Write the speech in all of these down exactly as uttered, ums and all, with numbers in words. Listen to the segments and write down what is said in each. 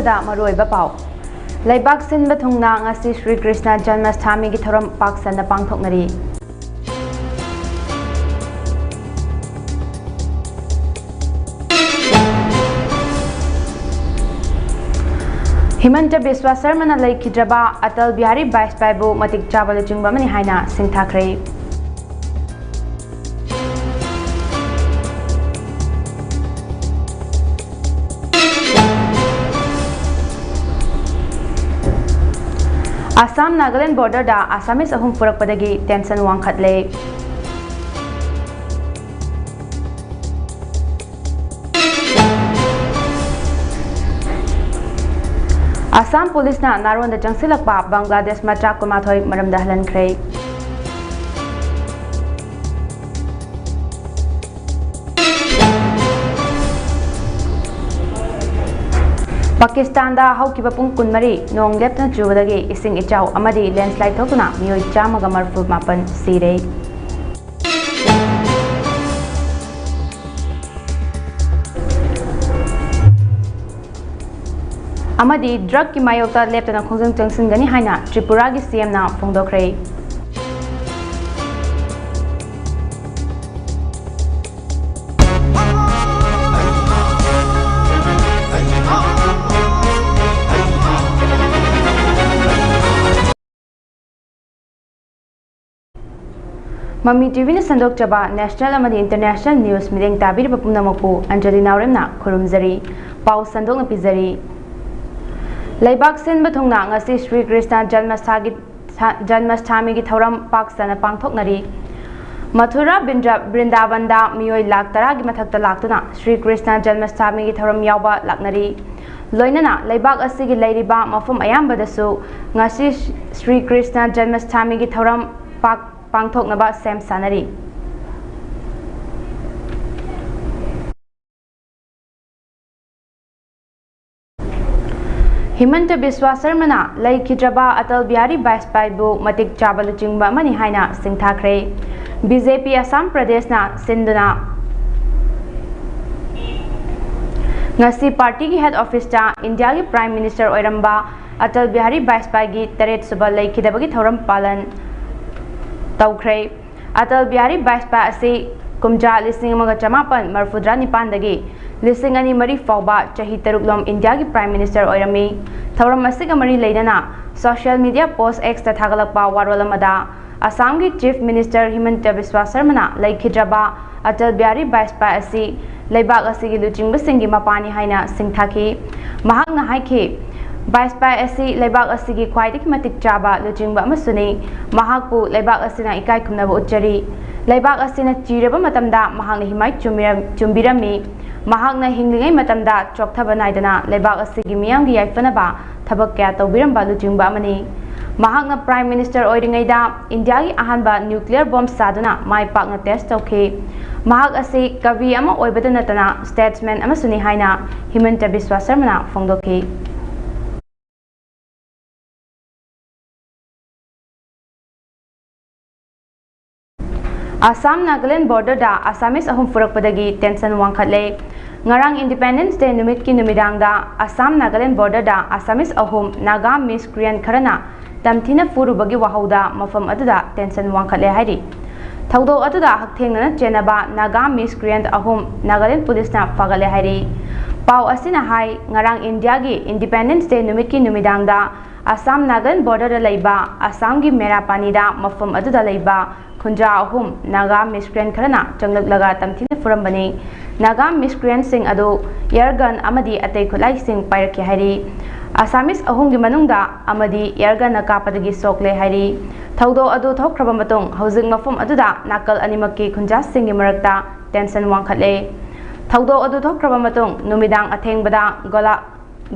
ꯗ ꯃꯔꯨꯑꯣꯏꯕ ꯄꯥꯎ꯫ ꯂꯩꯕꯥꯛ ꯁꯤꯟꯕ ꯊꯨꯡꯅ ꯉꯁꯤ ꯁ꯭ꯔꯤ ꯀ꯭ꯔꯤꯁꯅ ꯖꯟꯃꯁꯊꯥꯃꯤꯒꯤ ꯊꯧꯔꯝ ꯄꯥꯛ ꯁꯟꯅ ꯄꯥꯡꯊꯣꯛꯅꯔꯤ꯫ ꯍꯤꯃꯟꯇ ꯕꯤꯁ꯭ꯋꯥ ꯁꯔꯃꯅ ꯂꯩꯈꯤꯗ꯭ꯔꯕ ꯑꯇꯜ ꯕꯤꯍꯥꯔꯤ ꯕꯥꯖꯄꯥꯏꯕꯨ ꯃꯇꯤꯛ ꯆꯥꯕ ꯂꯨꯆꯤꯡꯕ ꯑꯃꯅꯤ ꯍꯥꯏꯅ ꯁꯤꯡꯊꯥꯈ꯭ꯔꯦ꯫ ꯑꯁꯥꯝ ꯅꯥꯒꯥꯂꯦꯟ ꯕꯣꯔꯗꯔꯗ ꯑꯁꯥꯃꯤꯁ ꯑꯍꯨꯝ ꯄꯨꯔꯛꯄꯗꯒꯤ ꯇꯦꯟꯁꯟ ꯋꯥꯡꯈꯠꯂꯦ꯫ ꯑꯁꯥꯝ ꯄꯨꯂꯤꯁꯅ ꯅꯥꯔꯣꯟꯗ ꯆꯪꯁꯤꯜꯂꯛꯄ ꯕꯪꯒ꯭ꯂꯥꯗꯦꯁ ꯃꯆꯥ ꯀꯨꯟꯃꯥꯊꯣꯏ ꯃꯔꯝꯗ ꯍꯜꯍꯟꯈ꯭ꯔꯦ꯫ ꯄꯥꯀꯤꯁꯇꯥꯟꯗ ꯍꯧꯈꯤꯕ ꯄꯨꯡ ꯀꯨꯟꯃꯔꯤ ꯅꯣꯡ ꯂꯦꯞꯇꯅ ꯆꯨꯕꯗꯒꯤ ꯏꯁꯤꯡ ꯏꯆꯥꯎ ꯑꯃꯗꯤ ꯂꯦꯟꯁ꯭ꯂꯥꯏꯗ ꯊꯣꯛꯇꯨꯅ ꯃꯤꯑꯣꯏ ꯆꯥꯝꯃꯒ ꯃꯔꯤꯐꯨ ꯃꯥꯄꯟ ꯁꯤꯔꯦ꯫ ꯑꯃꯗꯤ ꯗ꯭ꯔꯒꯀꯤ ꯃꯥꯌꯣꯛꯇ ꯂꯦꯞꯇꯅ ꯈꯣꯡꯖꯪ ꯆꯪꯁꯤꯟꯒꯅꯤ ꯍꯥꯏꯅ ꯇ꯭ꯔꯤꯄꯨꯔꯥꯒꯤ ꯁꯤ ꯑꯦꯝꯅ ꯐꯣꯡꯗꯣꯛꯈ꯭ꯔꯦ꯫ ꯃꯃꯤ ꯇꯤꯚꯤꯅ ꯁꯟꯗꯣꯛꯆꯕ ꯅꯦꯁꯅꯦꯜ ꯑꯃꯗꯤ ꯏꯟꯇꯔꯅꯦꯁꯅꯦꯜ ꯅ꯭ꯌꯨꯁ ꯃꯤꯠꯌꯦꯡ ꯇꯥꯕꯤꯔꯤꯕ ꯄꯨꯝꯅꯃꯛꯄꯨ ꯑꯟꯖꯂꯤ ꯅꯥꯎꯔꯦꯝꯅ ꯈꯨꯔꯨꯝꯖꯔꯤ꯫ ꯄꯥꯎ ꯁꯟꯗꯣꯛꯅ ꯄꯤꯖꯔꯤ꯫ ꯂꯩꯕꯥꯛ ꯁꯤꯟꯕ ꯊꯨꯡꯅ ꯉꯁꯤ ꯁ꯭ꯔꯤ ꯀ꯭ꯔꯤꯁꯅ ꯖꯟꯃꯁꯊꯥꯒꯤ ꯁꯥ-, ꯖꯟꯃꯁꯊꯥꯃꯤꯒꯤ ꯊꯧꯔꯝ ꯄꯥꯛ ꯁꯟꯅ ꯄꯥꯡꯊꯣꯛꯅꯔꯤ꯫ ꯃꯊꯨꯔꯥ ꯕ꯭ꯔꯤꯟꯗ-, ꯕ꯭ꯔꯤꯟꯗꯥꯕꯟꯗ ꯃꯤꯑꯣꯏ ꯂꯥꯈ ꯇꯔꯥꯒꯤ ꯃꯊꯛꯇ ꯂꯥꯛꯇꯨꯅ ꯁ꯭ꯔꯤ ꯀ꯭ꯔꯤꯁꯅ ꯖꯟꯃꯁꯊꯥꯃꯤꯒꯤ ꯊꯧꯔꯝ ꯌꯥꯎꯕ ꯂꯥꯛꯅꯔꯤ꯫ ꯂꯣꯏꯅꯅ ꯂꯩꯕꯥꯛ ꯑꯁꯤꯒꯤ ꯂꯩꯔꯤꯕ ꯃꯐꯝ ꯑꯌꯥꯝꯕꯗꯁꯨ ꯉꯁꯤ ꯁ꯭ꯔꯤ ꯀ꯭ꯔꯤꯁꯅ ꯖꯟꯃꯁꯊꯥꯃꯤꯒꯤ ꯊꯧꯔꯝ ꯄꯥꯛ-, ꯄꯥꯡꯊꯣꯛꯅꯕ ꯁꯦꯝ ꯁꯥꯅꯔꯤ꯫ ꯍꯤꯃꯟꯇ ꯕꯤꯁ꯭ꯋꯥ ꯁꯔꯃꯅ ꯂꯩꯈꯤꯗ꯭ꯔꯕ ꯑꯇꯜ ꯕꯤꯍꯥꯔꯤ ꯕꯥꯖꯄꯥꯏꯕꯨ ꯃꯇꯤꯛ ꯆꯥꯕ ꯂꯨꯆꯤꯡꯕ ꯑꯃꯅꯤ ꯍꯥꯏꯅ ꯁꯤꯡꯊꯥꯈ꯭ꯔꯦ꯫ ꯕꯤ ꯖꯦ ꯄꯤ ꯑꯁꯥꯝ ꯄ꯭ꯔꯗꯦꯁꯅ ꯁꯤꯟꯗꯨꯅ ꯉꯁꯤ ꯄꯥꯔꯇꯤꯒꯤ ꯍꯦꯗ ꯑꯣꯐꯤꯁꯇ ꯏꯟꯗꯤꯌꯥꯒꯤ ꯄ꯭ꯔꯥꯏꯝ ꯃꯤꯅꯤꯁꯇꯔ ꯑꯣꯏꯔꯝꯕ ꯑꯇꯜ ꯕꯤꯍꯥꯔꯤ ꯕꯥꯖꯄꯥꯏꯒꯤ ꯇꯔꯦꯠ ꯁꯨꯕ ꯂꯩꯈꯤꯗꯕꯒꯤ ꯊꯧꯔꯝ ꯄꯥꯂꯟ ꯇꯧꯈ꯭ꯔꯦ꯫ ꯑꯇꯜ ꯕꯤꯍꯥꯔꯤ ꯕꯥꯖꯄꯥꯏ ꯑꯁꯤ ꯀꯨꯝꯖꯥ ꯂꯤꯁꯤꯡ ꯑꯃꯒ ꯆꯃꯥꯄꯟ ꯃꯔꯤꯐꯨꯇꯔꯥ ꯅꯤꯄꯥꯟꯗꯒꯤ ꯂꯤꯁꯤꯡ ꯑꯅꯤ ꯃꯔꯤ ꯐꯥꯎꯕ ꯆꯍꯤ ꯇꯔꯨꯛꯂꯣꯝ ꯏꯟꯗꯤꯌꯥꯒꯤ ꯄ꯭ꯔꯥꯏꯝ ꯃꯤꯅꯤꯁꯇꯔ ꯑꯣꯏꯔꯝꯃꯤ꯫ ꯊꯧꯔꯝ ꯑꯁꯤꯒ ꯃꯔꯤ ꯂꯩꯅꯅ ꯁꯣꯁꯤꯌꯦꯜ ꯃꯤꯗꯤꯌꯥ ꯄꯣꯁ X ꯇ ꯊꯥꯒꯠꯂꯛꯄ ꯋꯥꯔꯣꯜ ꯑꯃꯗ ꯑꯁꯥꯝꯒꯤ ꯆꯤꯐ ꯃꯤꯅꯤꯁꯇꯔ ꯍꯤꯃꯟꯇ ꯕꯤꯁ꯭ꯋꯥ ꯁꯔꯃꯅ ꯂꯩꯈꯤꯗ꯭ꯔꯕ ꯑꯇꯜ ꯕꯤꯍꯥꯔꯤ ꯕꯥꯖꯄꯥꯏ ꯑꯁꯤ ꯂꯩꯕꯥꯛ ꯑꯁꯤꯒꯤ ꯂꯨꯆꯤꯡꯕꯁꯤꯡꯒꯤ ꯃꯄꯥꯅꯤ ꯍꯥꯏꯅ ꯁꯤꯡꯊꯥꯈꯤ꯫ ꯃꯍꯥꯛꯅ ꯍꯥꯏꯈꯤ, ꯕꯥꯖꯄꯥꯏ ꯑꯁꯤ ꯂꯩꯕꯥꯛ ꯑꯁꯤꯒꯤ ꯈ꯭ꯋꯥꯏꯗꯒꯤ ꯃꯇꯤꯛ ꯆꯥꯕ ꯂꯨꯆꯤꯡꯕ ꯑꯃꯁꯨꯅꯤ꯫ ꯃꯍꯥꯛꯄꯨ ꯂꯩꯕꯥꯛ ꯑꯁꯤꯅ ꯏꯀꯥꯏ ꯈꯨꯝꯅꯕ ꯎꯠꯆꯔꯤ꯫ ꯂꯩꯕꯥꯛ ꯑꯁꯤꯅ ꯆꯤꯔꯕ ꯃꯇꯝꯗ ꯃꯍꯥꯛꯅ ꯍꯤꯃꯥꯏ ꯆꯨꯝꯃꯤꯔꯝ-, ꯆꯨꯝꯕꯤꯔꯝꯃꯤ꯫ ꯃꯍꯥꯛꯅ ꯍꯤꯡꯂꯤꯉꯩ ꯃꯇꯝꯗ ꯆꯣꯛꯊꯕ ꯅꯥꯏꯗꯅ ꯂꯩꯕꯥꯛ ꯑꯁꯤꯒꯤ ꯃꯤꯌꯥꯝꯒꯤ ꯌꯥꯏꯐꯅꯕ ꯊꯕꯛ ꯀꯌꯥ ꯇꯧꯕꯤꯔꯝꯕ ꯂꯨꯆꯤꯡꯕ ꯑꯃꯅꯤ꯫ ꯃꯍꯥꯛꯅ ꯄ꯭ꯔꯥꯏꯝ ꯃꯤꯅꯤꯁꯇꯔ ꯑꯣꯏꯔꯤꯉꯩꯗ ꯏꯟꯗꯤꯌꯥꯒꯤ ꯑꯍꯥꯟꯕ ꯅ꯭ꯌꯨꯀ꯭ꯂꯤꯌꯔ ꯕꯣꯝ ꯁꯥꯗꯨꯅ ꯃꯥꯏ ꯄꯥꯛꯅ ꯇꯦꯁ ꯇꯧꯈꯤ꯫ ꯃꯍꯥꯛ ꯑꯁꯤ ꯀꯕꯤ ꯑꯃ ꯑꯣꯏꯕꯗ ꯅꯠꯇꯅ ꯁ꯭ꯇꯦꯠꯁꯃꯦꯟ ꯑꯃꯁꯨꯅꯤ ꯍꯥꯏꯅ ꯍꯤꯃꯟꯇ ꯕꯤꯁ꯭ꯋꯥ ꯁꯔꯃꯅ ꯐꯣꯡꯗꯣꯛꯈꯤ꯫ ꯑꯁꯥꯝ ꯅꯥꯒꯥꯂꯦꯟ ꯕꯣꯔꯗꯔꯗ ꯑꯁꯥꯃꯤꯁ ꯑꯍꯨꯝ ꯐꯨꯔꯛꯄꯗꯒꯤ ꯇꯦꯟꯁꯟ ꯋꯥꯡꯈꯠꯂꯦ꯫ ꯉꯔꯥꯡ ꯏꯟꯗꯤꯄꯦꯟꯗꯦꯟꯁ ꯗꯦ ꯅꯨꯃꯤꯠꯀꯤ ꯅꯨꯃꯤꯗꯥꯡꯗ ꯑꯁꯥꯝ ꯅꯥꯒꯥꯂꯦꯟ ꯕꯣꯔꯗꯔꯗ ꯑꯁꯥꯃꯤꯁ ꯑꯍꯨꯝ ꯅꯥꯒꯥ ꯃꯤꯁꯀ꯭ꯔꯤꯌꯟ ꯈꯔꯅ ꯇꯝꯊꯤꯅ ꯐꯨꯔꯨꯕꯒꯤ ꯋꯥꯍꯧꯗ ꯃꯐꯝ ꯑꯗꯨꯗ ꯇꯦꯟꯁꯟ ꯋꯥꯡꯈꯠꯂꯦ ꯍꯥꯏꯔꯤ꯫ ꯊꯧꯗꯣꯛ ꯑꯗꯨꯗ ꯍꯛꯊꯦꯡꯅꯅ ꯆꯦꯟꯅꯕ ꯅꯥꯒꯥ ꯃꯤꯁꯀ꯭ꯔꯤꯌꯟ ꯑꯍꯨꯝ ꯅꯥꯒꯥꯂꯦꯟ ꯄꯨꯂꯤꯁꯅ ꯐꯥꯒꯠꯂꯦ ꯍꯥꯏꯔꯤ꯫ ꯄꯥꯎ ꯑꯁꯤꯅ ꯍꯥꯏ, ꯉꯔꯥꯡ ꯏꯟꯗꯤꯌꯥꯒꯤ ꯏꯟꯗꯤꯄꯦꯟꯗꯦꯟꯁ ꯗꯦ ꯅꯨꯃꯤꯠꯀꯤ ꯅꯨꯃꯤꯗꯥꯡꯗ ꯑꯁꯥꯝ ꯅꯥꯒꯥꯂꯦꯟ ꯕꯣꯔꯗꯔꯗ ꯂꯩꯕ ꯑꯁꯥꯝꯒꯤ ꯃꯦꯔꯥꯄꯥꯅꯤꯗ ꯃꯐꯝ ꯑꯗꯨꯗ ꯂꯩꯕ ꯈꯨꯟꯖꯥ ꯑꯍꯨꯝ ꯅꯥꯒꯥ ꯃꯤꯁꯀ꯭ꯔꯤꯌꯟ ꯈꯔꯅ ꯆꯪꯂꯛꯂꯒ ꯇꯝꯊꯤꯅ ꯐꯨꯔꯝꯕꯅꯤ꯫ ꯅꯥꯒꯥ ꯃꯤꯁꯀ꯭ꯔꯤꯌꯟꯁꯤꯡ ꯑꯗꯨ ꯑꯦꯌꯔ ꯒꯟ ꯑꯃꯗꯤ ꯑꯇꯩ ꯈꯨꯠꯂꯥꯏꯁꯤꯡ ꯄꯥꯏꯔꯛꯈꯤ ꯍꯥꯏꯔꯤ꯫ ꯑꯁꯥꯃꯤꯁ ꯑꯍꯨꯝꯒꯤ ꯃꯅꯨꯡꯗ ꯑꯃꯗꯤ ꯑꯦꯌꯔ ꯒꯟꯅ ꯀꯥꯞꯄꯗꯒꯤ ꯁꯣꯛꯂꯦ ꯍꯥꯏꯔꯤ꯫ ꯊꯧꯗꯣꯛ ꯑꯗꯨ ꯊꯣꯛꯈ꯭ꯔꯕ ꯃꯇꯨꯡ ꯍꯧꯖꯤꯛ ꯃꯐꯝ ꯑꯗꯨꯗ ꯅꯥꯀꯜ ꯑꯅꯤꯃꯛꯀꯤ ꯈꯨꯟꯖꯥꯁꯤꯡꯒꯤ ꯃꯔꯛꯇ ꯇꯦꯟꯁꯟ ꯋꯥꯡꯈꯠꯂꯦ꯫ ꯊꯧꯗꯣꯛ ꯑꯗꯨ ꯊꯣꯛꯈ꯭ꯔꯕ ꯃꯇꯨꯡ ꯅꯨꯃꯤꯗꯥꯡ ꯑꯊꯦꯡꯕꯗ ꯒꯣꯂꯥ-,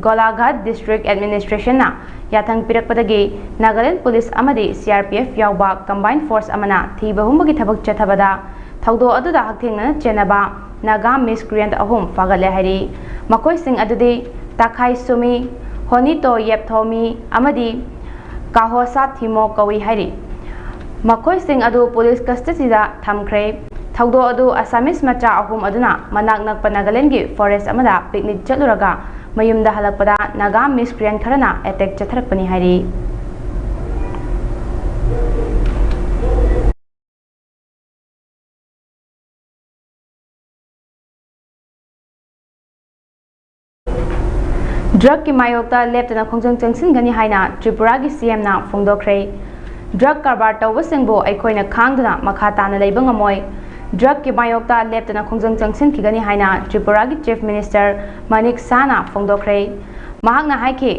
ꯒꯣꯂꯥꯘꯥꯠ ꯗꯤꯁꯇ꯭ꯔꯤꯛ ꯑꯦꯗꯃꯤꯅꯤꯁꯇ꯭ꯔꯦꯁꯟꯅ ꯌꯥꯊꯪ ꯄꯤꯔꯛꯄꯗꯒꯤ ꯅꯥꯒꯥꯂꯦꯟ ꯄꯨꯂꯤꯁ ꯑꯃꯗꯤ C R P F ꯌꯥꯎꯕ ꯀꯝꯕꯥꯏꯟ ꯐꯣꯔꯁ ꯑꯃꯅ ꯊꯤꯕ ꯍꯨꯝꯕꯒꯤ ꯊꯕꯛ ꯆꯠꯊꯕꯗ ꯊꯧꯗꯣꯛ ꯑꯗꯨꯗ ꯍꯛꯊꯦꯡꯅꯅ ꯆꯦꯟꯅꯕ ꯅꯥꯒꯥ ꯃꯤꯁꯀ꯭ꯔꯤꯌꯟ ꯑꯍꯨꯝ ꯐꯥꯒꯠꯂꯦ ꯍꯥꯏꯔꯤ꯫ ꯃꯈꯣꯏꯁꯤꯡ ꯑꯗꯨꯗꯤ ꯇꯥꯈꯥꯏ ꯁꯨꯃꯤ, ꯍꯣꯅꯤꯇꯣ ꯌꯦꯞꯊꯣꯃꯤ ꯑꯃꯗꯤ ꯀꯥꯍꯣꯁꯥ ꯊꯤꯃꯣ ꯀꯧꯏ ꯍꯥꯏꯔꯤ꯫ ꯃꯈꯣꯏꯁꯤꯡ ꯑꯗꯨ ꯄꯨꯂꯤꯁ ꯀꯁꯇꯗꯤꯗ ꯊꯝꯈ꯭ꯔꯦ꯫ ꯊꯧꯗꯣꯛ ꯑꯗꯨ Assamese ꯃꯆꯥ ꯑꯍꯨꯝ ꯑꯗꯨꯅ ꯃꯅꯥꯛ ꯅꯛꯄ ꯅꯥꯒꯥꯂꯦꯟꯗꯒꯤ forest ꯑꯃꯗ picnic ꯆꯠꯂꯨꯔꯒ ꯃꯌꯨꯝꯗ ꯍꯜꯂꯛꯄꯗ ꯅꯥꯒꯥ miscreant ꯈꯔꯅ attack ꯆꯠꯊꯔꯛꯄꯅꯤ ꯍꯥꯏꯔꯤ꯫ Drugꯀꯤ ꯃꯥꯌꯣꯛꯇ ꯂꯦꯞꯇꯅ ꯈꯣꯡꯖꯪ ꯆꯪꯁꯤꯟꯒꯅꯤ ꯍꯥꯏꯅ ꯇ꯭ꯔꯤꯄꯨꯔꯥꯒꯤ CMꯅ ꯐꯣꯡꯗꯣꯛꯈ꯭ꯔꯦ꯫ Drug ꯀꯔꯕꯥꯔ ꯇꯧꯕꯁꯤꯡꯕꯨ ꯑꯩꯈꯣꯏꯅ ꯈꯥꯡꯗꯨꯅ ꯃꯈꯥ ꯇꯥꯅ ꯂꯩꯕ ꯉꯝꯃꯣꯏ꯫ Drugꯀꯤ ꯃꯥꯌꯣꯛꯇ ꯂꯦꯞꯇꯅ ꯈꯣꯡꯖꯪ ꯆꯪꯁꯤꯟꯈꯤꯒꯅꯤ ꯍꯥꯏꯅ ꯇ꯭ꯔꯤꯄꯨꯔꯥꯒꯤ Chief Minister ꯃꯅꯤꯛ ꯁꯥꯍꯅ ꯐꯣꯡꯗꯣꯛꯈ꯭ꯔꯦ꯫ ꯃꯍꯥꯛꯅ ꯍꯥꯏꯈꯤ,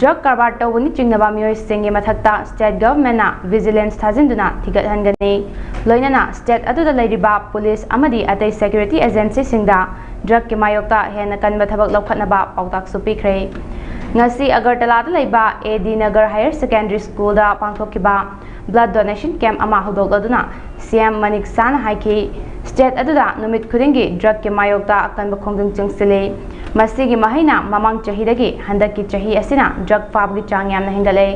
drug ꯀꯔꯕꯥꯔ ꯇꯧꯕꯅꯤ ꯆꯤꯡꯅꯕ ꯃꯤꯑꯣꯏꯁꯤꯡꯒꯤ ꯃꯊꯛꯇ state governmentꯅ vigilance ꯊꯥꯖꯤꯟꯗꯨꯅ ꯊꯤꯒꯠꯍꯟꯒꯅꯤ꯫ ꯂꯣꯏꯅꯅ state ꯑꯗꯨꯗ ꯂꯩꯔꯤꯕ police ꯑꯃꯗꯤ ꯑꯇꯩ security agencyꯁꯤꯡꯗ drugꯀꯤ ꯃꯥꯌꯣꯛꯇ ꯍꯦꯟꯅ ꯀꯟꯕ ꯊꯕꯛ ꯂꯧꯈꯠꯅꯕ ꯄꯥꯎꯇꯥꯛꯁꯨ ꯄꯤꯈ꯭ꯔꯦ꯫ ꯉꯁꯤ ꯑꯒꯔꯇꯂꯥꯗ ꯂꯩꯕ AD Nagar Higher Secondary Schoolꯗ ꯄꯥꯡꯊꯣꯛꯈꯤꯕ blood donation camp ꯑꯃ ꯍꯧꯗꯣꯛꯂꯗꯨꯅ CM ꯃꯅꯤꯛ ꯁꯥꯍꯅ ꯍꯥꯏꯈꯤ, state ꯑꯗꯨꯗ ꯅꯨꯃꯤꯠ ꯈꯨꯗꯤꯡꯒꯤ drugꯀꯤ ꯃꯥꯌꯣꯛꯇ ꯑꯀꯟꯕ ꯈꯣꯡꯖꯪ ꯆꯪꯁꯤꯜꯂꯤ꯫ ꯃꯁꯤꯒꯤ ꯃꯍꯩꯅ ꯃꯃꯥꯡ ꯆꯍꯤꯗꯒꯤ ꯍꯟꯗꯛꯀꯤ ꯆꯍꯤ ꯑꯁꯤꯅ drug ꯐꯥꯕꯒꯤ ꯆꯥꯡ ꯌꯥꯝꯅ ꯍꯦꯟꯒꯠꯂꯦ꯫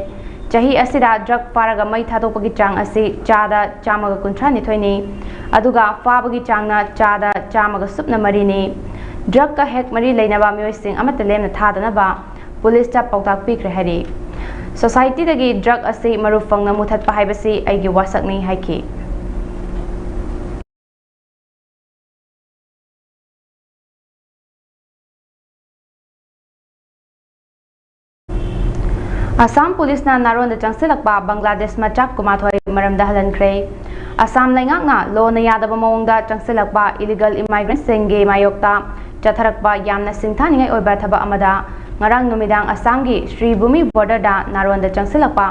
ꯆꯍꯤ ꯑꯁꯤꯗ drug ꯐꯥꯔꯒ ꯃꯩ ꯊꯥꯗꯣꯛꯄꯒꯤ ꯆꯥꯡ ꯑꯁꯤ ꯆꯥꯗ ꯆꯥꯝꯃꯒ ꯀꯨꯟꯊ꯭ꯔꯥ ꯅꯤꯊꯣꯏꯅꯤ, ꯑꯗꯨꯒ ꯐꯥꯕꯒꯤ ꯆꯥꯡꯅ ꯆꯥꯗ ꯆꯥꯝꯃꯒ ꯁꯨꯞꯅ ꯃꯔꯤꯅꯤ꯫ Drugꯀ ꯍꯦꯛ ꯃꯔꯤ ꯂꯩꯅꯕ ꯃꯤꯑꯣꯏꯁꯤꯡ ꯑꯃꯠꯇ ꯂꯦꯝꯅ ꯊꯥꯗꯅꯕ policeꯇ ꯄꯥꯎꯇꯥꯛ ꯄꯤꯈ꯭ꯔꯦ ꯍꯥꯏꯔꯤ꯫ Societyꯗꯒꯤ drug ꯑꯁꯤ ꯃꯔꯨ ꯐꯪꯅ ꯃꯨꯊꯠꯄ ꯍꯥꯏꯕꯁꯤ ꯑꯩꯒꯤ ꯋꯥꯁꯛꯅꯤ ꯍꯥꯏꯈꯤ꯫ ꯑꯁꯥꯝ policeꯅ ꯅꯥꯔꯣꯟꯗ ꯆꯪꯁꯤꯜꯂꯛꯄ ꯕꯪꯒ꯭ꯂꯥꯗꯦꯁ ꯃꯆꯥ ꯀꯨꯟꯃꯥꯊꯣꯏ ꯃꯔꯝꯗ ꯍꯜꯍꯟꯈ꯭ꯔꯦ꯫ ꯑꯁꯥꯝ ꯂꯩꯉꯥꯛꯅ ꯂꯣꯅ ꯌꯥꯗꯕ ꯃꯑꯣꯡꯗ ꯆꯪꯁꯤꯜꯂꯛꯄ illegal immigrantꯁꯤꯡꯒꯤ ꯃꯥꯌꯣꯛꯇ ꯆꯠꯊꯔꯛꯄ ꯌꯥꯝꯅ ꯁꯤꯡꯊꯥꯅꯤꯡꯉꯥꯏ ꯑꯣꯏꯕ ꯊꯕꯛ ꯑꯃꯗ ꯉꯔꯥꯡ ꯅꯨꯃꯤꯗꯥꯡ ꯑꯁꯥꯝꯒꯤ ꯁ꯭ꯔꯤꯚꯨꯃꯤ borderꯗ ꯅꯥꯔꯣꯟꯗ ꯆꯪꯁꯤꯜꯂꯛꯄ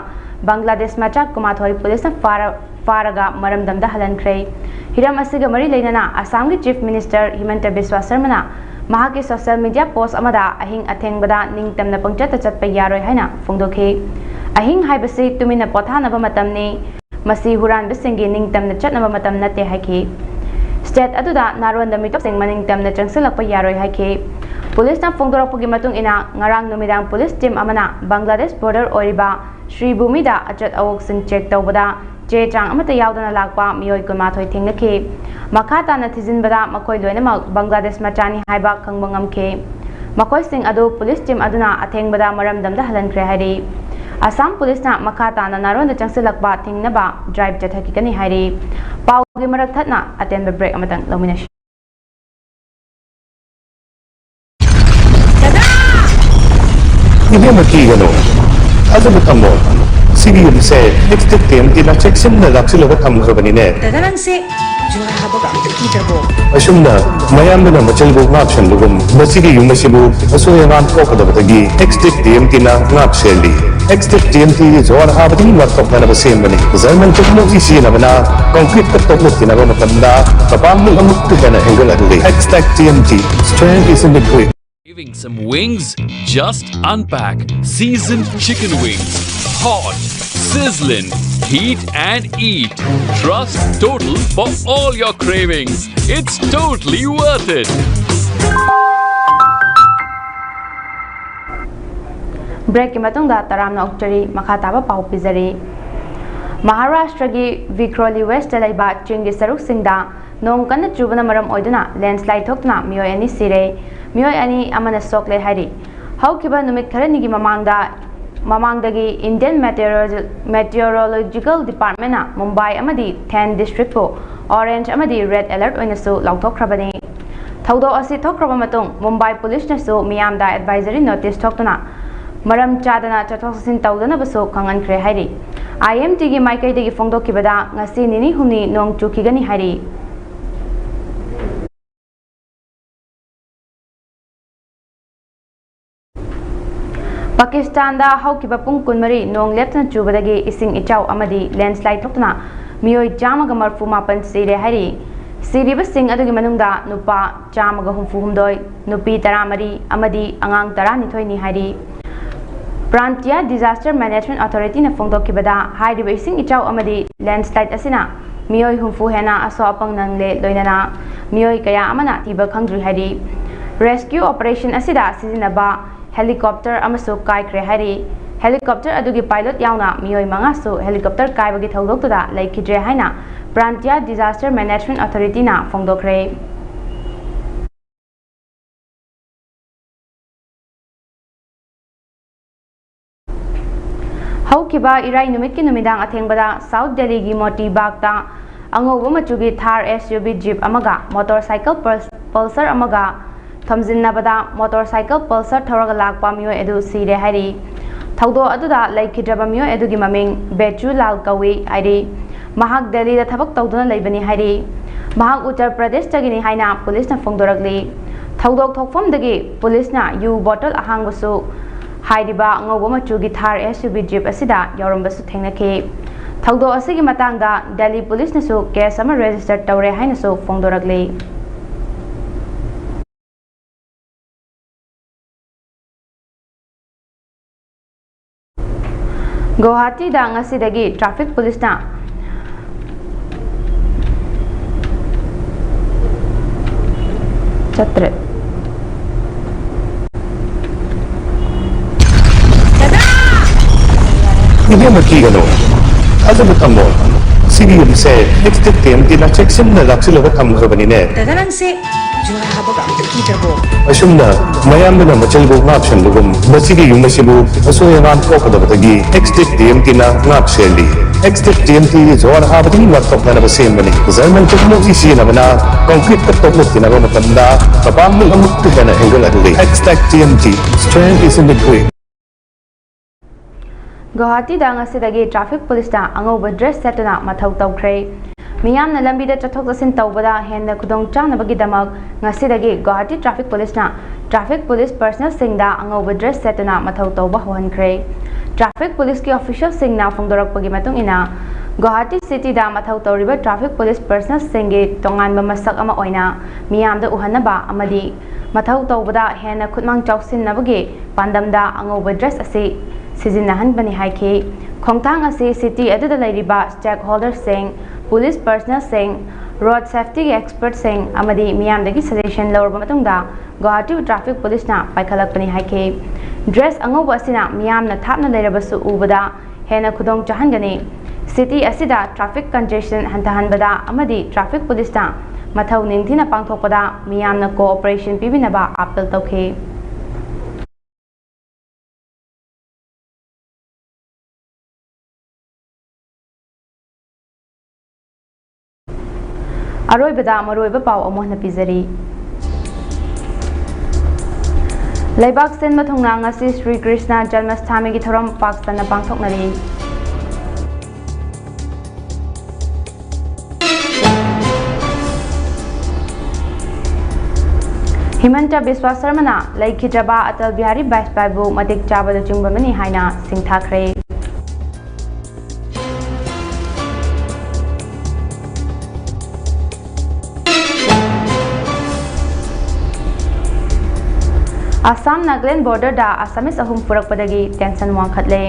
ꯕꯪꯒ꯭ꯂꯥꯗꯦꯁ ꯃꯆꯥ ꯀꯨꯟꯃꯥꯊꯣꯏ policeꯅ ꯐꯥꯔ-, ꯐꯥꯔꯒ ꯃꯔꯝꯗꯝꯗ ꯍꯜꯍꯟꯈ꯭ꯔꯦ꯫ ꯍꯤꯔꯝ ꯑꯁꯤꯒ ꯃꯔꯤ ꯂꯩꯅꯅ ꯑꯁꯥꯝꯒꯤ Chief Minister ꯍꯤꯃꯟꯇ ꯕꯤꯁ꯭ꯋꯥ ꯁꯔꯃꯅ ꯃꯍꯥꯛꯀꯤ social media post ꯑꯃꯗ ꯑꯍꯤꯡ ꯑꯊꯦꯡꯕꯗ ꯅꯤꯡꯇꯝꯅ ꯄꯪꯆꯠꯇ ꯆꯠꯄ ꯌꯥꯔꯣꯏ ꯍꯥꯏꯅ ꯐꯣꯡꯗꯣꯛꯈꯤ꯫ ꯑꯍꯤꯡ ꯍꯥꯏꯕꯁꯤ ꯇꯨꯃꯤꯟꯅ ꯄꯣꯊꯥꯅꯕ ꯃꯇꯝꯅꯤ꯫ ꯃꯁꯤ ꯍꯨꯔꯥꯟꯕꯁꯤꯡꯒꯤ ꯅꯤꯡꯇꯝꯅ ꯆꯠꯅꯕ ꯃꯇꯝ ꯅꯠꯇꯦ ꯍꯥꯏꯈꯤ꯫ State ꯑꯗꯨꯗ ꯅꯥꯔꯣꯟꯗ ꯃꯤꯇꯣꯞꯁꯤꯡ ꯃꯅꯤꯡꯇꯝꯅ ꯆꯪꯁꯤꯜꯂꯛꯄ ꯌꯥꯔꯣꯏ ꯍꯥꯏꯈꯤ꯫ ꯄꯨꯂꯤꯁꯅ ꯐꯣꯡꯗꯣꯔꯛꯄꯒꯤ ꯃꯇꯨꯡ ꯏꯟꯅ, ꯉꯔꯥꯡ ꯅꯨꯃꯤꯗꯥꯡ ꯄꯨꯂꯤꯁ ꯇꯤꯝ ꯑꯃꯅ ꯕꯪꯒ꯭ꯂꯥꯗꯦꯁ ꯕꯣꯔꯗꯔ ꯑꯣꯏꯔꯤꯕ ꯁ꯭ꯔꯤꯚꯨꯃꯤꯗ ꯑꯆꯠ ꯑꯋꯣꯛꯁꯤꯡ ꯆꯦꯛ ꯇꯧꯕꯗ ꯆꯦ ꯆꯥꯡ ꯑꯃꯠꯇ ꯌꯥꯎꯗꯅ ꯂꯥꯛꯄ ꯃꯤꯑꯣꯏ ꯀꯨꯟꯃꯥꯊꯣꯏ ꯊꯦꯡꯅꯈꯤ꯫ ꯃꯈꯥ ꯇꯥꯅ ꯊꯤꯖꯤꯟꯕꯗ ꯃꯈꯣꯏ ꯂꯣꯏꯅꯃꯛ ꯕꯪꯒ꯭ꯂꯥꯗꯦꯁ ꯃꯆꯥꯅꯤ ꯍꯥꯏꯕ ꯈꯪꯕ ꯉꯝꯈꯤ꯫ ꯃꯈꯣꯏꯁꯤꯡ ꯑꯗꯨ ꯄꯨꯂꯤꯁ ꯇꯤꯝ ꯑꯗꯨꯅ ꯑꯊꯦꯡꯕꯗ ꯃꯔꯝꯗꯝꯗ ꯍꯜꯍꯟꯈ꯭ꯔꯦ ꯍꯥꯏꯔꯤ꯫ ꯑꯁꯥꯝ ꯄꯨꯂꯤꯁꯅ ꯃꯈꯥ ꯇꯥꯅ ꯅꯥꯔꯣꯟꯗ ꯆꯪꯁꯤꯜꯂꯛꯄ ꯊꯤꯡꯅꯕ ꯗ꯭ꯔꯥꯏꯚ ꯆꯠꯊꯈꯤꯒꯅꯤ ꯍꯥꯏꯔꯤ꯫ ꯄꯥꯎꯒꯤ ꯃꯔꯛ ꯊꯠꯅ ꯑꯇꯦꯟꯕ ꯕ꯭ꯔꯦꯛ ꯑꯃꯇꯪ ꯂꯧꯃꯤꯟꯅꯁꯤ꯫ ꯏꯕꯦꯝꯃ, ꯀꯤꯒꯅꯨ꯫ ꯊꯥꯖꯕ ꯊꯝꯃꯣ꯫ ꯁꯤꯒꯤ ꯌꯨꯝꯁꯦ ꯑꯦꯛꯁꯇꯦꯛ ꯇꯤ ꯑꯦꯝ ꯇꯤꯅ ꯆꯦꯛꯁꯤꯟꯅ ꯂꯥꯛꯁꯤꯜꯂꯒ ꯊꯝꯈ꯭ꯔꯕꯅꯤꯅꯦ꯫ ꯗꯗꯥ, ꯅꯪꯁꯦ ꯖꯨꯍꯥꯔ ꯍꯥꯕꯒ ꯑꯝꯇ ꯀꯤꯗ꯭ꯔꯕꯣ? ꯑꯁꯨꯝꯅ ꯃꯌꯥꯝꯗꯨꯅ ꯃꯆꯜꯕꯨ ꯉꯥꯛ ꯁꯦꯟꯕꯒꯨꯝ, ꯃꯁꯤꯒꯤ ꯌꯨꯝ ꯑꯁꯤꯕꯨ ꯑꯁꯣꯏ ꯑꯉꯥꯝ ꯊꯣꯛꯀꯗꯕꯗꯒꯤ ꯑꯦꯛꯁꯇꯦꯛ ꯇꯤ ꯑꯦꯝ ꯇꯤꯅ ꯉꯥꯛ ꯁꯦꯜꯂꯤ꯫ ꯑꯦꯛꯁꯇꯦꯛ ꯇꯤ ꯑꯦꯝ ꯇꯤꯒꯤ ꯖꯨꯍꯥꯔ ꯍꯥꯕꯗꯒꯤ ꯉꯥꯛꯊꯣꯛꯅꯅꯕ ꯁꯦꯝꯕꯅꯤ꯫ ꯖꯔꯃꯟ ꯆꯨꯝꯅ ꯏꯁꯤꯟꯅꯕꯅ ꯀꯪꯀ꯭ꯔꯤꯠꯇ ꯇꯣꯛꯂꯛꯈꯤꯅꯕ ꯃꯇꯝꯗ ꯃꯄꯥꯡꯒꯜ ꯑꯃꯨꯛꯀ ꯍꯦꯟꯅ ꯍꯦꯟꯒꯠꯍꯜꯂꯤ꯫ Xtech T M T, strength is in the grip. Craving some wings? Just unpack seasoned chicken wings. Hot, sizzling, heat and eat. Trust Total for all your cravings. It's totally worth it. ꯕ꯭ꯔꯦꯛꯀꯤ ꯃꯇꯨꯡꯗ ꯇꯔꯥꯝꯅ ꯑꯣꯛꯆꯔꯤ, ꯃꯈꯥ ꯇꯥꯕ ꯄꯥꯎ ꯄꯤꯖꯔꯤ꯫ ꯃꯍꯥꯔꯥꯁꯇ꯭ꯔꯒꯤ ꯚꯤꯈ꯭ꯔꯣꯂꯤ west ꯂꯩꯕ ꯆꯤꯡꯒꯤ ꯁꯔꯨꯛꯁꯤꯡꯗ ꯅꯣꯡ ꯀꯟꯅ ꯆꯨꯕꯅ ꯃꯔꯝ ꯑꯣꯏꯗꯨꯅ ꯂꯦꯟꯁ꯭ꯂꯥꯏꯗ ꯊꯣꯛꯇꯨꯅ ꯃꯤꯑꯣꯏ ꯑꯅꯤ ꯁꯤꯔꯦ꯫ ꯃꯤꯑꯣꯏ ꯑꯅꯤ ꯑꯃꯅ ꯁꯣꯛꯂꯦ ꯍꯥꯏꯔꯤ꯫ ꯍꯧꯈꯤꯕ ꯅꯨꯃꯤꯠ ꯈꯔꯅꯤꯒꯤ ꯃꯃꯥꯡꯗ, ꯃꯃꯥꯡꯗꯒꯤ Indian Meteorologi-, Meteorological Departmentꯅ ꯃꯨꯝꯕꯥꯏ ꯑꯃꯗꯤ ꯊꯦꯟ ꯗꯤꯁꯇ꯭ꯔꯤꯛꯄꯨ orange ꯑꯃꯗꯤ red alert ꯑꯣꯏꯅꯁꯨ ꯂꯥꯎꯊꯣꯛꯈ꯭ꯔꯕꯅꯤ꯫ ꯊꯧꯗꯣꯛ ꯑꯁꯤ ꯊꯣꯛꯈ꯭ꯔꯕ ꯃꯇꯨꯡ ꯃꯨꯝꯕꯥꯏ ꯄꯨꯂꯤꯁꯅꯁꯨ ꯃꯤꯌꯥꯝꯗ advisory notice ꯊꯣꯛꯇꯨꯅ ꯃꯔꯝ ꯆꯥꯗꯅ ꯆꯠꯊꯣꯛ ꯆꯠꯁꯤꯟ ꯇꯧꯗꯅꯕꯁꯨ ꯈꯪꯍꯟꯈ꯭ꯔꯦ ꯍꯥꯏꯔꯤ꯫ ꯑꯥꯏ ꯑꯦꯝ ꯗꯤꯒꯤ ꯃꯥꯏꯀꯩꯗꯒꯤ ꯐꯣꯡꯗꯣꯛꯈꯤꯕꯗ ꯉꯁꯤ ꯅꯤꯅꯤ ꯍꯨꯝꯅꯤ ꯅꯣꯡ ꯆꯨꯈꯤꯒꯅꯤ ꯍꯥꯏꯔꯤ꯫ ꯄꯥꯀꯤꯁꯇꯥꯟꯗ ꯍꯧꯈꯤꯕ ꯄꯨꯡ ꯀꯨꯟꯃꯔꯤ ꯅꯣꯡ ꯂꯦꯞꯇꯅ ꯆꯨꯕꯗꯒꯤ ꯏꯁꯤꯡ ꯏꯆꯥꯎ ꯑꯃꯗꯤ ꯂꯦꯟꯁ꯭ꯂꯥꯏꯗ ꯊꯣꯛꯇꯨꯅ ꯃꯤꯑꯣꯏ ꯆꯥꯝꯃꯒ ꯃꯔꯤꯐꯨ ꯃꯥꯄꯟ ꯁꯤꯔꯦ ꯍꯥꯏꯔꯤ꯫ ꯁꯤꯔꯤꯕꯁꯤꯡ ꯑꯗꯨꯒꯤ ꯃꯅꯨꯡꯗ ꯅꯨꯄꯥ ꯆꯥꯝꯃꯒ ꯍꯨꯝꯐꯨ ꯍꯨꯝꯗꯣꯏ, ꯅꯨꯄꯤ ꯇꯔꯥꯃꯔꯤ ꯑꯃꯗꯤ ꯑꯉꯥꯡ ꯇꯔꯥꯅꯤꯊꯣꯏꯅꯤ ꯍꯥꯏꯔꯤ꯫ ꯄ꯭ꯔꯥꯟꯇꯤꯌꯥ Disaster Management Authorityꯅ ꯐꯣꯡꯗꯣꯛꯈꯤꯕꯗ, ꯍꯥꯏꯔꯤꯕ ꯏꯁꯤꯡ ꯏꯆꯥꯎ ꯑꯃꯗꯤ ꯂꯦꯟꯁ꯭ꯂꯥꯏꯗ ꯑꯁꯤꯅ ꯃꯤꯑꯣꯏ ꯍꯨꯝꯐꯨ ꯍꯦꯟꯅ ꯑꯁꯣꯛ ꯑꯄꯟ ꯅꯪꯂꯦ, ꯂꯣꯏꯅꯅ ꯃꯤꯑꯣꯏ ꯀꯌꯥ ꯑꯃꯅ ꯊꯤꯕ ꯈꯪꯗ꯭ꯔꯤ ꯍꯥꯏꯔꯤ꯫ Rescue operation ꯑꯁꯤꯗ ꯁꯤꯖꯤꯟꯅꯕ helicopter ꯑꯃꯁꯨ ꯀꯥꯏꯈ꯭ꯔꯦ ꯍꯥꯏꯔꯤ꯫ Helicopter ꯑꯗꯨꯒꯤ pilot ꯌꯥꯎꯅ ꯃꯤꯑꯣꯏ ꯃꯉꯥꯁꯨ helicopter ꯀꯥꯏꯕꯒꯤ ꯊꯧꯗꯣꯛꯇꯨꯗ ꯂꯩꯈꯤꯗ꯭ꯔꯦ ꯍꯥꯏꯅ Prantya Disaster Management Authority ꯅ ꯐꯣꯡꯗꯣꯛꯈ꯭ꯔꯦ꯫ ꯍꯧꯈꯤꯕ ꯏꯔꯥꯏ ꯅꯨꯃꯤꯠꯀꯤ ꯅꯨꯃꯤꯗꯥꯡ ꯑꯊꯦꯡꯕꯗ South Delhi ꯒꯤ ꯃꯣꯇꯤ ꯕꯥꯒꯇ ꯑꯉꯧꯕ ꯃꯆꯨꯒꯤ Thar S U V jeep ꯑꯃꯒ motorcycle Pul-, Pulsar ꯑꯃꯒ ꯊꯣꯝꯖꯤꯟꯅꯕꯗ motorcycle Pulsar ꯊꯧꯔꯒ ꯂꯥꯛꯄ ꯃꯤꯑꯣꯏ ꯑꯗꯨ ꯁꯤꯔꯦ ꯍꯥꯏꯔꯤ꯫ ꯊꯧꯗꯣꯛ ꯑꯗꯨꯗ ꯂꯩꯈꯤꯗ꯭ꯔꯕ ꯃꯤꯑꯣꯏ ꯑꯗꯨꯒꯤ ꯃꯃꯤꯡ ꯕꯦꯆꯨ ꯂꯥꯜ ꯀꯧꯏ ꯍꯥꯏꯔꯤ꯫ ꯃꯍꯥꯛ ꯗꯦꯜꯂꯤꯗ ꯊꯕꯛ ꯇꯧꯗꯨꯅ ꯂꯩꯕꯅꯤ ꯍꯥꯏꯔꯤ꯫ ꯃꯍꯥꯛ ꯎꯠꯇꯔ ꯄ꯭ꯔꯗꯦꯁꯇꯒꯤꯅꯤ ꯍꯥꯏꯅ ꯄꯨꯂꯤꯁꯅ ꯐꯣꯡꯗꯣꯔꯛꯂꯤ꯫ ꯊꯧꯗꯣꯛ ꯊꯣꯛꯐꯝꯗꯒꯤ ꯄꯨꯂꯤꯁꯅ ꯌꯨ bottle ꯑꯍꯥꯡꯕꯁꯨ ꯍꯥꯏꯔꯤꯕ ꯑꯉꯧꯕ ꯃꯆꯨꯒꯤ Thar S U V jeep ꯑꯁꯤꯗ ꯌꯥꯎꯔꯝꯕꯁꯨ ꯊꯦꯡꯅꯈꯤ꯫ ꯊꯧꯗꯣꯛ ꯑꯁꯤꯒꯤ ꯃꯇꯥꯡꯗ ꯗꯦꯜꯂꯤ ꯄꯨꯂꯤꯁꯅꯁꯨ case ꯑꯃ register ꯇꯧꯔꯦ ꯍꯥꯏꯅꯁꯨ ꯐꯣꯡꯗꯣꯔꯛꯂꯤ꯫ ꯒꯨꯋꯥꯍꯥꯇꯤꯗ ꯉꯁꯤꯗꯒꯤ traffic ꯄꯨꯂꯤꯁꯅ ꯆꯠꯇ꯭ꯔꯦ꯫ ꯏꯕꯦꯝꯃ, ꯀꯤꯒꯅꯨ, ꯊꯥꯖꯕ ꯊꯝꯃꯣ꯫ ꯁꯤꯒꯤ ꯌꯨꯝꯁꯦ Extractive T M T ꯅ ꯆꯦꯛꯁꯤꯟꯅ ꯂꯥꯛꯁꯤꯜꯂꯒ ꯊꯝꯈ꯭ꯔꯕꯅꯤꯅꯦ꯫ ꯗꯥꯗꯥ, ꯅꯪꯁꯦ ꯖꯨꯋꯥꯔ ꯍꯥꯕꯒ ꯑꯝꯇ ꯀꯤꯗ꯭ꯔꯕꯣ? ꯑꯁꯨꯝꯅ ꯃꯌꯥꯝꯗꯨꯅ ꯃꯆꯤꯜꯕꯨ ꯉꯥꯛ ꯁꯦꯟꯕꯒꯨꯝ, ꯃꯁꯤꯒꯤ ꯌꯨꯝ ꯑꯁꯤꯕꯨ ꯑꯁꯣꯏ ꯑꯉꯥꯝ ꯊꯣꯛꯀꯗꯕꯗꯒꯤ Extractive T M T ꯅ ꯉꯥꯛ ꯁꯦꯜꯂꯤ꯫ Extractive T M T ꯖꯨꯋꯥꯔ ꯍꯥꯕꯗꯒꯤ ꯉꯥꯛꯊꯣꯛꯅꯅꯕ ꯁꯦꯝꯕꯅꯤ꯫ German technology ꯁꯤꯖꯤꯟꯅꯕꯅ concrete ꯇ ꯇꯣꯞ ꯃꯨꯛꯈꯤꯅꯕ ꯃꯇꯝꯗ ꯃꯄꯥꯡꯒꯜ ꯑꯃꯨꯛꯀ ꯍꯦꯟꯅ ꯍꯦꯟꯒꯠꯍꯜꯂꯤ꯫ Extractive T M T, strength is in the grit. ꯒꯨꯋꯥꯍꯥꯇꯤꯗ ꯉꯁꯤꯗꯒꯤ traffic ꯄꯨꯂꯤꯁꯅ ꯑꯉꯧꯕ dress ꯁꯦꯠꯇꯨꯅ ꯃꯊꯧ ꯇꯧꯈ꯭ꯔꯦ꯫ ꯃꯤꯌꯥꯝꯅ ꯂꯝꯕꯤꯗ ꯆꯠꯊꯣꯛ ꯆꯠꯁꯤꯟ ꯇꯧꯕꯗ ꯍꯦꯟꯅ ꯈꯨꯗꯣꯡ ꯆꯥꯅꯕꯒꯤꯗꯃꯛ ꯉꯁꯤꯗꯒꯤ ꯒꯨꯋꯥꯍꯥꯇꯤ traffic ꯄꯨꯂꯤꯁꯅ traffic ꯄꯨꯂꯤꯁ personnel ꯁꯤꯡꯗ ꯑꯉꯧꯕ dress ꯁꯦꯠꯇꯨꯅ ꯃꯊꯧ ꯇꯧꯕ ꯍꯧꯍꯟꯈ꯭ꯔꯦ꯫ Traffic ꯄꯨꯂꯤꯁꯀꯤ official ꯁꯤꯡꯅ ꯐꯣꯡꯗꯣꯔꯛꯄꯒꯤ ꯃꯇꯨꯡ ꯏꯟꯅ, ꯒꯨꯋꯥꯍꯥꯇꯤ city ꯗ ꯃꯊꯧ ꯇꯧꯔꯤꯕ traffic ꯄꯨꯂꯤꯁ personnel ꯁꯤꯡꯒꯤ ꯇꯣꯉꯥꯟꯕ ꯃꯁꯛ ꯑꯃ ꯑꯣꯏꯅ ꯃꯤꯌꯥꯝꯗ ꯎꯍꯟꯅꯕ ꯑꯃꯗꯤ ꯃꯊꯧ ꯇꯧꯕꯗ ꯍꯦꯟꯅ ꯈꯨꯠꯃꯥꯡ ꯆꯥꯎꯁꯤꯟꯅꯕꯒꯤ ꯄꯥꯟꯗꯝꯗ ꯑꯉꯧꯕ dress ꯑꯁꯤ ꯁꯤꯖꯤꯟꯅꯍꯟꯕꯅꯤ ꯍꯥꯏꯈꯤ꯫ ꯈꯣꯡꯊꯥꯡ ꯑꯁꯤ city ꯑꯗꯨꯗ ꯂꯩꯔꯤꯕ stakeholder ꯁꯤꯡ, ꯄꯨꯂꯤꯁ personnel ꯁꯤꯡ, road safety ꯒꯤ expert ꯁꯤꯡ ꯑꯃꯗꯤ ꯃꯤꯌꯥꯝꯗꯒꯤ suggestion ꯂꯧꯔꯕ ꯃꯇꯨꯡꯗ ꯒꯨꯋꯥꯍꯥꯇꯤ traffic policeꯅ ꯄꯥꯏꯈꯠꯂꯛꯄꯅꯤ ꯍꯥꯏꯈꯤ꯫ Dress ꯑꯉꯧꯕ ꯑꯁꯤꯅ ꯃꯤꯌꯥꯝꯅ ꯊꯥꯞꯅ ꯂꯩꯔꯕꯁꯨ ꯎꯕꯗ ꯍꯦꯟꯅ ꯈꯨꯗꯣꯡ ꯆꯥꯍꯟꯒꯅꯤ꯫ City ꯑꯁꯤꯗ traffic congestion ꯍꯟꯊꯍꯟꯕꯗ ꯑꯃꯗꯤ traffic policeꯅ ꯃꯊꯧ ꯅꯤꯡꯊꯤꯅ ꯄꯥꯡꯊꯣꯛꯄꯗ ꯃꯤꯌꯥꯝꯅ cooperation ꯄꯤꯕꯤꯅꯕ appeal ꯇꯧꯈꯤ꯫ ꯑꯔꯣꯏꯕꯗ ꯃꯔꯨꯑꯣꯏꯕ ꯄꯥꯎ ꯑꯃꯨꯛ ꯍꯟꯅ ꯄꯤꯖꯔꯤ꯫ ꯂꯩꯕꯥꯛ ꯁꯤꯟꯕ ꯊꯨꯡꯅ ꯉꯁꯤ ꯁ꯭ꯔꯤ ꯀ꯭ꯔꯤꯁꯅ ꯖꯟꯃꯁꯊꯥꯃꯤꯒꯤ ꯊꯧꯔꯝ ꯄꯥꯛ ꯆꯟꯅ ꯄꯥꯡꯊꯣꯛꯅꯔꯤ꯫ ꯍꯤꯃꯟꯇ ꯕꯤꯁ꯭ꯋꯥ ꯁꯔꯃꯅ ꯂꯩꯈꯤꯗ꯭ꯔꯕ ꯑꯇꯜ ꯕꯤꯍꯥꯔꯤ ꯕꯥꯖꯄꯥꯏꯕꯨ ꯃꯇꯤꯛ ꯆꯥꯕ ꯂꯨꯆꯤꯡꯕ ꯑꯃꯅꯤ ꯍꯥꯏꯅ ꯁꯤꯡꯊꯥꯈ꯭ꯔꯦ꯫ ꯑꯁꯥꯝ ꯅꯥꯒꯥꯂꯦꯟ borderꯗ Assamese ꯑꯍꯨꯝ ꯐꯨꯔꯛꯄꯗꯒꯤ tension ꯋꯥꯡꯈꯠꯂꯦ꯫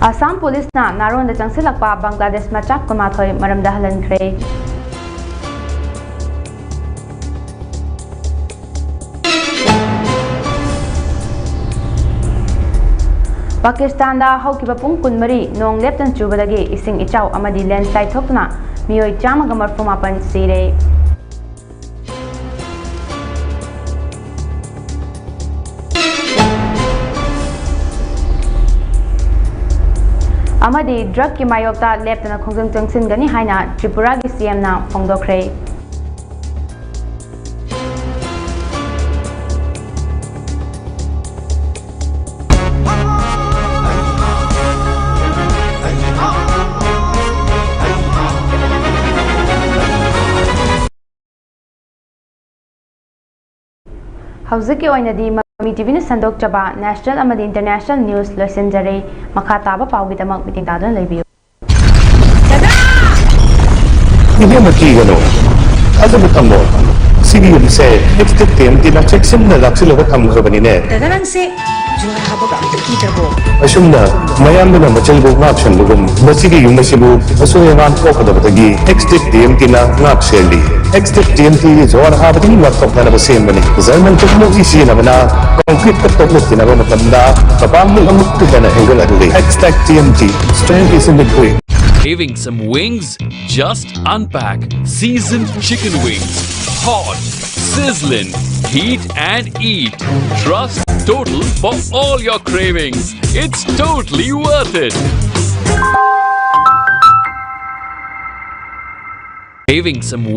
ꯑꯁꯥꯝ ꯄꯨꯂꯤꯁꯅ ꯅꯥꯔꯣꯟꯗ ꯆꯪꯁꯤꯜꯂꯛꯄ ꯕꯪꯒ꯭ꯂꯥꯗꯦꯁ ꯃꯆꯥ ꯀꯨꯟꯃꯥꯊꯣꯏ ꯃꯔꯝꯗ ꯍꯜꯍꯟꯈ꯭ꯔꯦ꯫ ꯄꯥꯀꯤꯁꯇꯥꯟꯗ ꯍꯧꯈꯤꯕ ꯄꯨꯡ ꯀꯨꯟꯃꯔꯤ ꯅꯣꯡ ꯂꯦꯞꯇꯅ ꯆꯨꯕꯗꯒꯤ ꯏꯁꯤꯡ ꯏꯆꯥꯎ ꯑꯃꯗꯤ landslide ꯊꯣꯛꯇꯨꯅ ꯃꯤꯑꯣꯏ ꯆꯥꯝꯃꯒ ꯃꯔꯤꯐꯨ ꯃꯥꯄꯟ ꯁꯤꯔꯦ꯫ ꯑꯃꯗꯤ drugꯀꯤ ꯃꯥꯌꯣꯛꯇ ꯂꯦꯞꯇꯅ ꯈꯣꯡꯖꯪ ꯆꯪꯁꯤꯟꯒꯅꯤ ꯍꯥꯏꯅ ꯇ꯭ꯔꯤꯄꯨꯔꯥꯒꯤ CMꯅ ꯐꯣꯡꯗꯣꯛꯈ꯭ꯔꯦ꯫ ꯍꯧꯖꯤꯛꯀꯤ ꯑꯣꯏꯅꯗꯤ ꯃꯃꯤ TVꯅ ꯁꯟꯗꯣꯛꯆꯕ national ꯑꯃꯗꯤ international news ꯂꯣꯏꯁꯤꯟꯖꯔꯦ꯫ ꯃꯈꯥ ꯇꯥꯕ ꯄꯥꯎꯒꯤꯗꯃꯛ ꯃꯤꯠꯌꯦꯡ ꯇꯥꯗꯨꯅ ꯂꯩꯕꯤꯌꯨ꯫ ꯏꯕꯦꯝꯃ, ꯀꯤꯒꯅꯨ꯫ ꯊꯥꯖꯕ ꯊꯝꯃꯣ꯫ ꯁꯤꯒꯤ ꯌꯨꯝꯁꯦ ꯂꯤꯞꯁꯇꯤꯛ ꯇꯦꯟꯇꯤꯅ ꯆꯦꯛꯁꯤꯟꯅ ꯂꯥꯛꯁꯤꯜꯂꯒ ꯊꯝꯈ꯭ꯔꯕꯅꯤꯅꯦ꯫ ꯗꯗꯥ, ꯅꯪꯁꯦ ꯑꯁꯨꯝꯅ ꯃꯌꯥꯝꯗꯨꯅ ꯃꯆꯩꯕꯨ ꯉꯥꯛ ꯁꯦꯟꯕꯒꯨꯝ, ꯃꯁꯤꯒꯤ ꯌꯨꯝ ꯑꯁꯤꯕꯨ ꯑꯁꯣꯏ ꯑꯉꯥꯝ ꯊꯣꯛꯀꯗꯕꯗꯒꯤ ꯑꯦꯛꯁꯇꯦꯛ ꯇꯤ ꯑꯦꯝ ꯇꯤꯅ ꯉꯥꯛ ꯁꯦꯜꯂꯤ꯫ ꯑꯦꯛꯁꯇꯦꯛ ꯇꯤ ꯑꯦꯝ ꯇꯤ ꯖꯋꯥꯔ ꯍꯥꯕꯗꯒꯤ ꯉꯥꯛꯊꯣꯛꯅꯅꯕ ꯁꯦꯝꯕꯅꯤ꯫ ꯖꯔꯃꯟ ꯇꯨꯛꯃꯨꯛ ꯏꯁꯤꯟꯅꯕꯅ ꯀꯪꯀ꯭ꯔꯤꯠꯇ ꯇꯣꯛꯂꯨꯞ ꯇꯤꯟꯅꯕ ꯃꯇꯝꯗ ꯃꯄꯥꯡꯒꯜ ꯑꯃꯨꯛꯀ ꯍꯦꯟꯅ ꯍꯦꯟꯒꯠꯍꯜꯂꯤ꯫ Xtech T M T, strength is in the grit. Craving some wings? Just unpack seasoned chicken wings. Hot, sizzling, heat and eat. Trust Total for all your cravings. It's totally worth it. Craving some